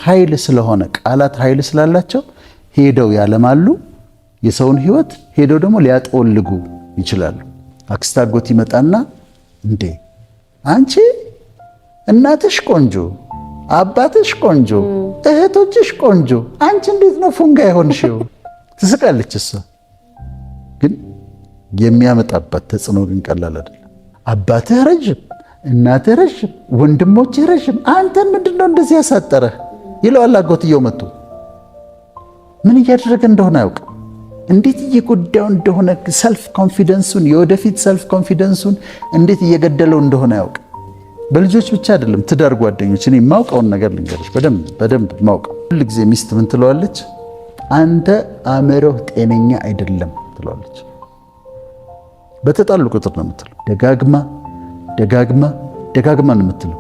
ኃይል ስለሆነ፣ ቃላት ኃይል ስላላቸው ሄደው ያለማሉ የሰውን ሕይወት፣ ሄደው ደግሞ ሊያጠወልጉ ይችላሉ። አክስት አጎት ይመጣና እንዴ አንቺ እናትሽ ቆንጆ፣ አባትሽ ቆንጆ፣ እህቶችሽ ቆንጆ፣ አንቺ እንዴት ነው ፉንጋ የሆንሽው? ትስቃለች እሷ። ግን የሚያመጣባት ተጽዕኖ ግን ቀላል አይደለም። አባትህ ረዥም፣ እናትህ ረዥም፣ ወንድሞችህ ረዥም፣ አንተን ምንድን ነው እንደዚህ ያሳጠረህ ይለዋል። አጎትየው መጥቶ ምን እያደረገ እንደሆነ አያውቅም። እንዴት እየጎዳው እንደሆነ፣ self confidence ኡን፣ የወደፊት self confidence ኡን እንዴት እየገደለው እንደሆነ አያውቅም። በልጆች ብቻ አይደለም፣ ትዳር፣ ጓደኞች። እኔ የማውቀውን ነገር ልንገርሽ፣ በደንብ በደንብ የማውቀው። ሁል ጊዜ ሚስት ምን ትለዋለች? አንተ አእምሮህ ጤነኛ አይደለም ትለዋለች። በተጣሉ ቁጥር ነው የምትለው። ደጋግማ ደጋግማ ደጋግማ ነው የምትለው።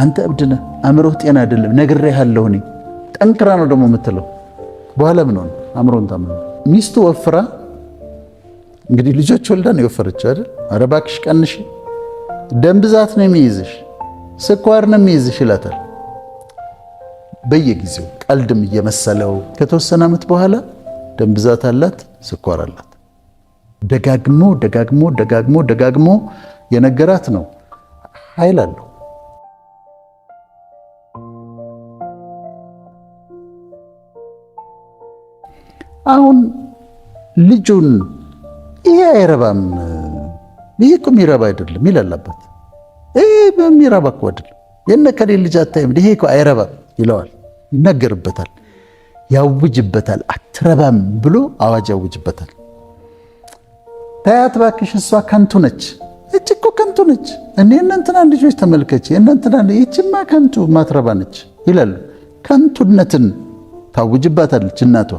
አንተ እብድ ነህ፣ አእምሮህ ጤና አይደለም፣ ነግሬሃለሁ እኔ። ጠንክራ ነው ደግሞ የምትለው። በኋላ ምን ሆነ? አእምሮን ታመመ። ሚስቱ ወፍራ፣ እንግዲህ ልጆች ወልዳ ነው የወፈረችው አይደል? ኧረ እባክሽ ቀንሺ፣ ደም ብዛት ነው የሚይዝሽ፣ ስኳር ነው የሚይዝሽ ይላታል። በየጊዜው ቀልድም እየመሰለው ከተወሰነ ዓመት በኋላ ደም ብዛት አላት፣ ስኳር አላት። ደጋግሞ ደጋግሞ ደጋግሞ ደጋግሞ የነገራት ነው። ኃይል አለው። አሁን ልጁን ይሄ አይረባም፣ ይሄ እኮ የሚረባ አይደለም ይላል አባት። ይሄ የሚረባ እኮ አይደለም፣ የነ እከሌ ልጅ አታይም፣ ይሄ እኮ አይረባም ይለዋል። ይናገርበታል፣ ያውጅበታል። አትረባም ብሎ አዋጅ ያውጅበታል። ታያት እባክሽ፣ እሷ ከንቱ ነች፣ እች እኮ ከንቱ ነች። እኔ እነ ልጆች ተመልከች፣ የእነ እንትናን ይህችማ ከንቱ ማትረባ ነች ይላሉ። ከንቱነትን ታውጅባታለች እናቷ።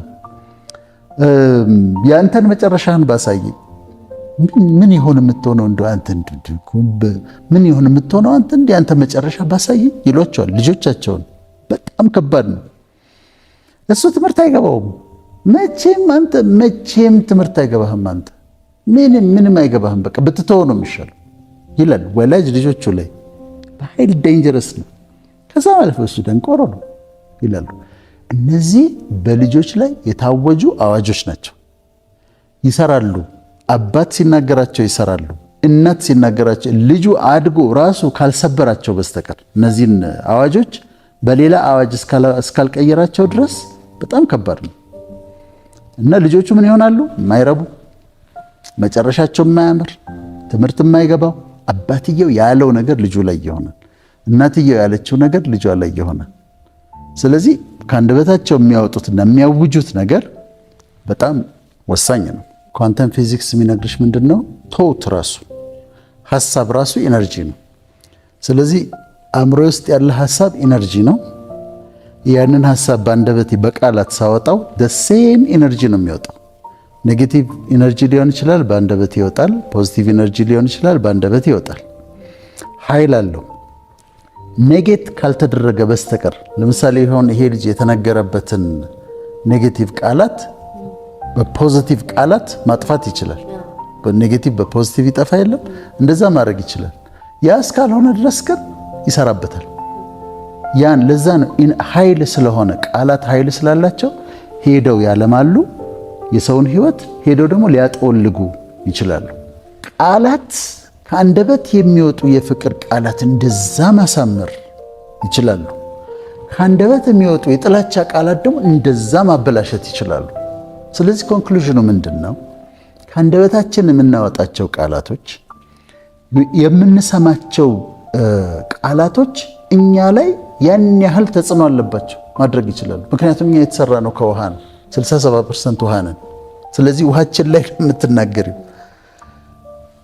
የአንተን መጨረሻህን ባሳየኝ፣ ምን ይሆን የምትሆነው? እንደው አንተ ምን ይሆን የምትሆነው? አንተ እንደ አንተ መጨረሻ ባሳየኝ ይሏቸዋል ልጆቻቸውን። በጣም ከባድ ነው። እሱ ትምህርት አይገባውም። መቼም አንተ መቼም ትምህርት አይገባህም። አንተ ምንም ምንም አይገባህም። በቃ ብትተወው ነው የሚሻለው ይላል ወላጅ ልጆቹ ላይ። በኃይል dangerous ነው። ከዛ ማለፍ እሱ ደንቆሮ ነው ይላሉ። እነዚህ በልጆች ላይ የታወጁ አዋጆች ናቸው። ይሰራሉ። አባት ሲናገራቸው ይሰራሉ። እናት ሲናገራቸው፣ ልጁ አድጎ ራሱ ካልሰበራቸው በስተቀር፣ እነዚህን አዋጆች በሌላ አዋጅ እስካልቀየራቸው ድረስ በጣም ከባድ ነው። እና ልጆቹ ምን ይሆናሉ? የማይረቡ፣ መጨረሻቸው የማያምር፣ ትምህርት የማይገባው፣ አባትየው ያለው ነገር ልጁ ላይ ይሆናል። እናትየው ያለችው ነገር ልጇ ላይ ይሆናል። ስለዚህ ከአንደበታቸው የሚያወጡትና የሚያውጁት ነገር በጣም ወሳኝ ነው። Quantum physics የሚነግርሽ ምንድን ነው? Thought ራሱ፣ ሀሳብ ራሱ energy ነው። ስለዚህ አእምሮ ውስጥ ያለ ሀሳብ energy ነው። ያንን ሀሳብ በአንደበቴ በቃላት ሳወጣው same energy ነው የሚወጣው። Negative energy ሊሆን ይችላል፣ በአንደበቴ ይወጣል። Positive energy ሊሆን ይችላል፣ በአንደበቴ ይወጣል። ኃይል አለው። Negate ካልተደረገ በስተቀር፣ ለምሳሌ ይሆን ይሄ ልጅ የተነገረበትን negative ቃላት በ positive ቃላት ማጥፋት ይችላል። በ negative በ positive ይጠፋ የለም፣ እንደዛ ማድረግ ይችላል። ያ እስካልሆነ ድረስ ግን ይሰራበታል። ያን ለዛ ነው ኃይል ስለሆነ፣ ቃላት ኃይል ስላላቸው ሄደው ያለማሉ የሰውን ሕይወት፣ ሄደው ደግሞ ሊያጠወልጉ ይችላሉ። ቃላት፣ ከአንደበት የሚወጡ የፍቅር ቃላት እንደዛ ማሳመር ይችላሉ። ከአንደበት የሚወጡ የጥላቻ ቃላት ደግሞ እንደዛ ማበላሸት ይችላሉ። ስለዚህ conclusion ኑ ምንድን ነው? ከአንደበታችን የምናወጣቸው ቃላቶች፣ የምንሰማቸው ቃላቶች እኛ ላይ ያን ያህል ተጽዕኖ አለባቸው፣ ማድረግ ይችላሉ። ምክንያቱም እኛ የተሰራነው ከውሃ ነው። 67% ውሃ ነን። ስለዚህ ውሃችን ላይ የምትናገሪው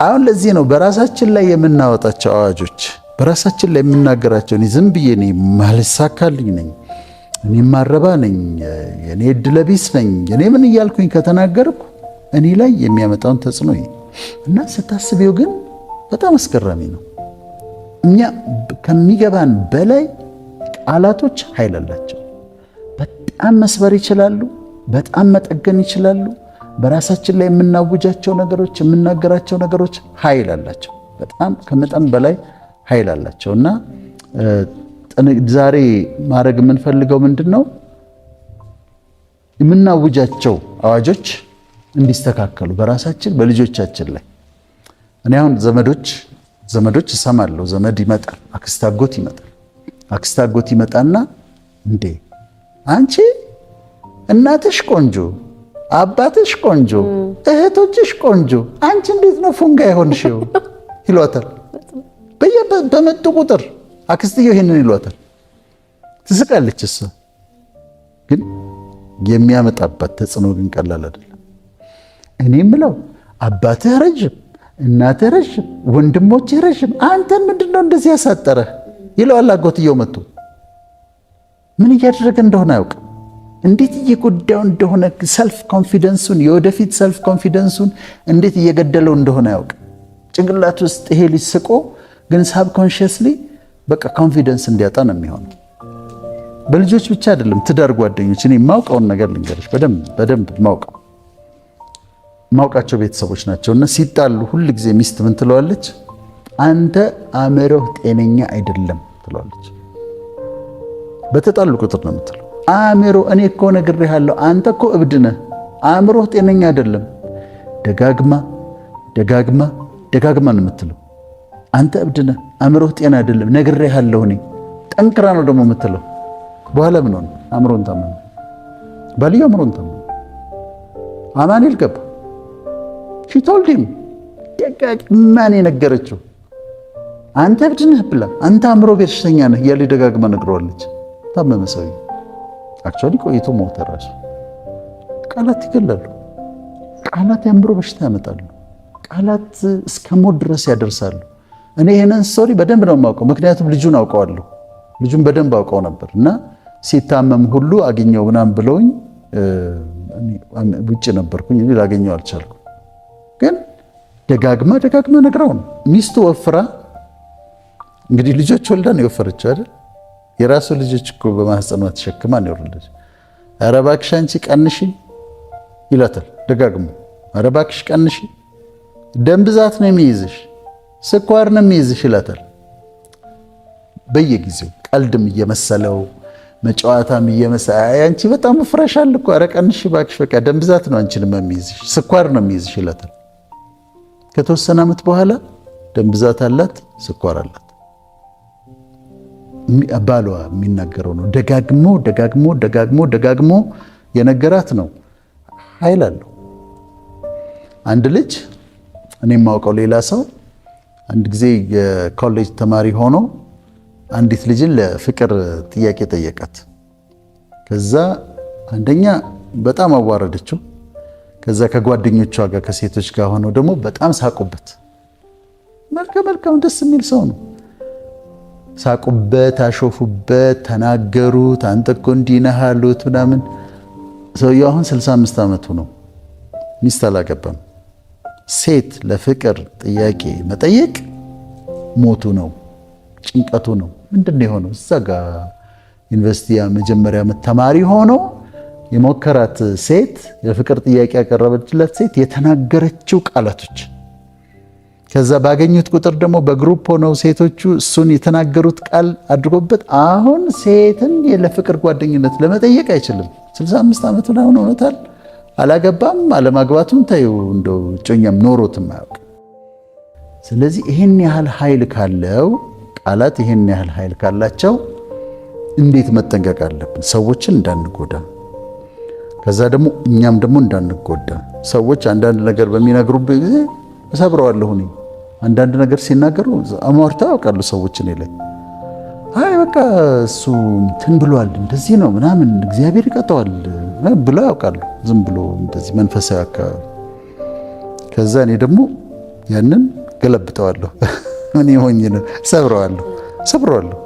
አሁን ለዚህ ነው በራሳችን ላይ የምናወጣቸው አዋጆች፣ በራሳችን ላይ የምናገራቸው፣ እኔ ዝም ብዬ እኔ ማልሳካልኝ ነኝ፣ እኔ ማረባ ነኝ፣ እኔ እድለቢስ ነኝ፣ እኔ ምን እያልኩኝ ከተናገርኩ እኔ ላይ የሚያመጣውን ተጽዕኖ እና ስታስቢው ግን በጣም አስገራሚ ነው። እኛ ከሚገባን በላይ ቃላቶች ኃይል አላቸው። በጣም መስበር ይችላሉ። በጣም መጠገን ይችላሉ። በራሳችን ላይ የምናውጃቸው ነገሮች፣ የምናገራቸው ነገሮች ኃይል አላቸው። በጣም ከመጠን በላይ ኃይል አላቸው እና ዛሬ ማድረግ የምንፈልገው ምንድን ነው? የምናውጃቸው አዋጆች እንዲስተካከሉ በራሳችን በልጆቻችን ላይ። እኔ አሁን ዘመዶች እሰማለሁ። ዘመድ ይመጣል፣ አክስት አጎት ይመጣል። አክስት አጎት ይመጣና "እንዴ አንቺ እናትሽ ቆንጆ፣ አባትሽ ቆንጆ፣ እህቶችሽ ቆንጆ፣ አንቺ እንዴት ነው ፉንጋ የሆንሽው?" ይሏታል። በመጡ ቁጥር አክስትየው ይሄንን ይሏታል። ትስቃለች። እሷ ግን የሚያመጣባት ተጽዕኖ ግን ቀላል አይደለም። እኔ የምለው አባትህ ረዥም፣ እናትህ ረዥም፣ ወንድሞችህ ረዥም፣ አንተን ምንድን ነው እንደዚህ ያሳጠረህ? ይለዋል አጎትየው መጥቶ። ምን እያደረገ እንደሆነ አያውቅም። እንዴት እየጎዳው እንደሆነ፣ self confidence ኡን፣ የወደፊት self confidence ኡን እንዴት እየገደለው እንደሆነ አያውቅም። ጭንቅላት ውስጥ ይሄ ልጅ ስቆ ግን subconsciously በቃ confidence እንዲያጣ ነው የሚሆነው። በልጆች ብቻ አይደለም፣ ትዳር ጓደኞች፣ እኔ የማውቀውን ነገር ልንገርሽ፣ በደንብ በደንብ ማውቃቸው ቤተሰቦች ናቸው። እና ሲጣሉ ሁል ጊዜ ሚስት ምን ትለዋለች? "አንተ አእምሮህ ጤነኛ አይደለም" ትለዋለች። በተጣሉ ቁጥር ነው የምትለው። አእምሮ እኔ እኮ ነግሬሃለሁ፣ አንተ እኮ እብድ ነህ፣ አእምሮህ ጤነኛ አይደለም። ደጋግማ ደጋግማ ደጋግማ ነው የምትለው። "አንተ እብድ ነህ፣ አእምሮህ ጤና አይደለም፣ ነግሬሃለሁ እኔ።" ጠንክራ ነው ደግሞ የምትለው። በኋላ ምን ሆነ? አእምሮን ታመመ። ባልየው አእምሮን ታመመ። አማኑኤል ገባ። She told him፣ ደጋግማ ነው የነገረችው። "አንተ እብድ ነህ" ብላ፣ "አንተ አእምሮ በሽተኛ ነህ" እያለ ደጋግማ ነግረዋለች። ታመመ ሰውዬው። Actually ቆይቶ ሞተ ራሱ። ቃላት ይገላሉ። ቃላት የአእምሮ በሽታ ያመጣሉ። ቃላት እስከ ሞት ድረስ ያደርሳሉ። እኔ ይህንን story በደንብ ነው የማውቀው፣ ምክንያቱም ልጁን አውቀዋለሁ። ልጁን በደንብ አውቀው ነበር እና ሲታመም ሁሉ አግኘው ምናምን ብለውኝ ውጭ ነበርኩኝ፣ ላገኘው አልቻልኩም። ግን ደጋግማ ደጋግማ ነግራው ነው። ሚስቱ ወፍራ እንግዲህ ልጆች ወልዳ ነው የወፈረችው አይደል? የራሱ ልጆች እኮ በማህፀኗ ተሸክማ ነው የወለደች። "ኧረ እባክሽ አንቺ ቀንሺ" ይላታል ደጋግሞ። "ኧረ እባክሽ ቀንሺ፣ ደም ብዛት ነው የሚይዝሽ፣ ስኳር ነው የሚይዝሽ" ይላታል። በየጊዜው ቀልድም እየመሰለው መጫወታም እየመሰለ "አንቺ በጣም ወፍረሻል እኮ፣ ኧረ ቀንሺ እባክሽ፣ በቃ ደም ብዛት ነው አንቺንም የሚይዝሽ፣ ስኳር ነው የሚይዝሽ" ይላታል። ከተወሰነ ዓመት በኋላ ደም ብዛት አላት፣ ስኳር አላት። ባሏ የሚናገረው ነው። ደጋግሞ ደጋግሞ ደጋግሞ ደጋግሞ የነገራት ነው። ኃይል አለው። አንድ ልጅ እኔ የማውቀው ሌላ ሰው አንድ ጊዜ የኮሌጅ ተማሪ ሆኖ አንዲት ልጅን ለፍቅር ጥያቄ ጠየቃት። ከዛ አንደኛ በጣም አዋረደችው። ከዛ ከጓደኞቿ ጋር ከሴቶች ጋር ሆነው ደግሞ በጣም ሳቁበት። መልከ መልካም ደስ የሚል ሰው ነው። ሳቁበት፣ አሾፉበት፣ ተናገሩት። "አንተ እኮ እንዲህ ነህ" አሉት ምናምን። ሰውየው አሁን 65 ዓመቱ ነው። ሚስት አላገባም። ሴት ለፍቅር ጥያቄ መጠየቅ ሞቱ ነው፣ ጭንቀቱ ነው። ምንድን ነው የሆነው? እዛ ጋ ዩኒቨርሲቲ የመጀመሪያ ዓመት ተማሪ ሆኖ የሞከራት ሴት፣ የፍቅር ጥያቄ ያቀረበችለት ሴት የተናገረችው ቃላቶች፣ ከዛ ባገኙት ቁጥር ደግሞ በ group ሆነው ሴቶቹ እሱን የተናገሩት ቃል አድርጎበት አሁን ሴትን ለፍቅር ጓደኝነት ለመጠየቅ አይችልም። 65 ዓመት ምናምን ሆኖታል። አላገባም። አለማግባቱም ተይው፣ እንደው እጮኛም ኖሮትም አያውቅም። ስለዚህ ይህን ያህል ኃይል ካለው ቃላት፣ ይህን ያህል ኃይል ካላቸው እንዴት መጠንቀቅ አለብን? ሰዎችን እንዳንጎዳ፣ ከዛ ደግሞ እኛም ደግሞ እንዳንጎዳ። ሰዎች አንዳንድ ነገር በሚነግሩብኝ ጊዜ እሰብረዋለሁ። እኔ አንዳንድ ነገር ሲናገሩ አሟርተው ያውቃሉ ሰዎች እኔ ላይ። "አይ በቃ እሱ እንትን ብሏል፣ እንደዚህ ነው ምናምን፣ እግዚአብሔር ይቀጣዋል" ብለው ያውቃሉ። ዝም ብሎ እንደዚህ መንፈሳዊ አካባቢ። ከዛ እኔ ደግሞ ያንን ገለብጠዋለሁ። እኔ ሆኜ ነው ሰብረዋለሁ፣ ሰብረዋለሁ።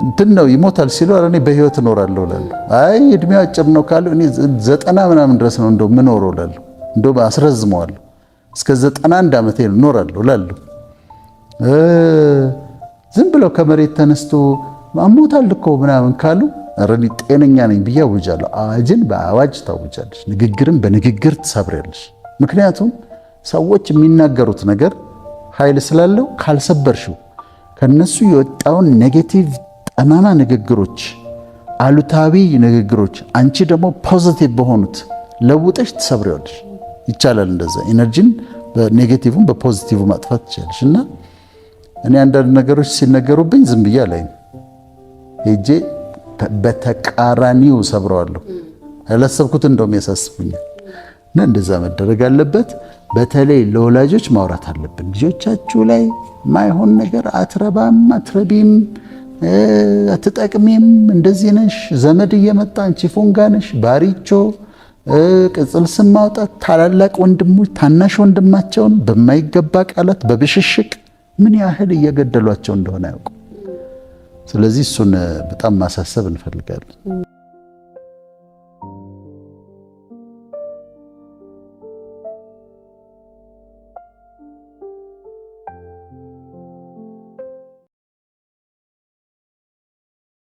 እንትን ነው ይሞታል ሲሉ እኔ በህይወት እኖራለሁ እላለሁ። አይ እድሜው አጭር ነው ካሉ እኔ 90 ምናምን ድረስ ነው እንደው ምኖረው እላለሁ። እንደው አስረዝመዋለሁ፣ እስከ 91 ዓመቴ እኖራለሁ እላለሁ። ዝም ብለው ከመሬት ተነስቶ አሞታል እኮ ምናምን ካሉ ኧረ እኔ ጤነኛ ነኝ ብዬ አውጃለሁ። አዋጅን በአዋጅ ታውጃለሽ፣ ንግግርን በንግግር ትሰብሪያለሽ። ምክንያቱም ሰዎች የሚናገሩት ነገር ኃይል ስላለው ካልሰበርሽው ከነሱ የወጣውን negative ጠባሳ ጠማማ ንግግሮች፣ አሉታዊ ንግግሮች አንቺ ደግሞ positive በሆኑት ለውጠሽ ትሰብሪዋለሽ። ይቻላል እንደዛ energy ን በ negative ን በ positive ማጥፋት ትችላለሽ። እና እኔ አንዳንድ ነገሮች ሲነገሩብኝ ዝም ብዬ አላይም። ሄጄ በተቃራኒው ሰብረዋለሁ። ያላሰብኩት እንደውም ያሳስቡኛል። እና እንደዛ መደረግ አለበት። በተለይ ለወላጆች ማውራት አለብን። ልጆቻችሁ ላይ ማይሆን ነገር አትረባም፣ አትረቢም፣ አትጠቅሚም፣ እንደዚህ ነሽ፣ ዘመድ እየመጣ አንቺ ፎንጋ ነሽ፣ ባሪቾ፣ ቅጽል ስም ማውጣት፣ ታላላቅ ወንድሞች ታናሽ ወንድማቸውን በማይገባ ቃላት በብሽሽቅ ምን ያህል እየገደሏቸው እንደሆነ አያውቁም። ስለዚህ እሱን በጣም ማሳሰብ እንፈልጋለን።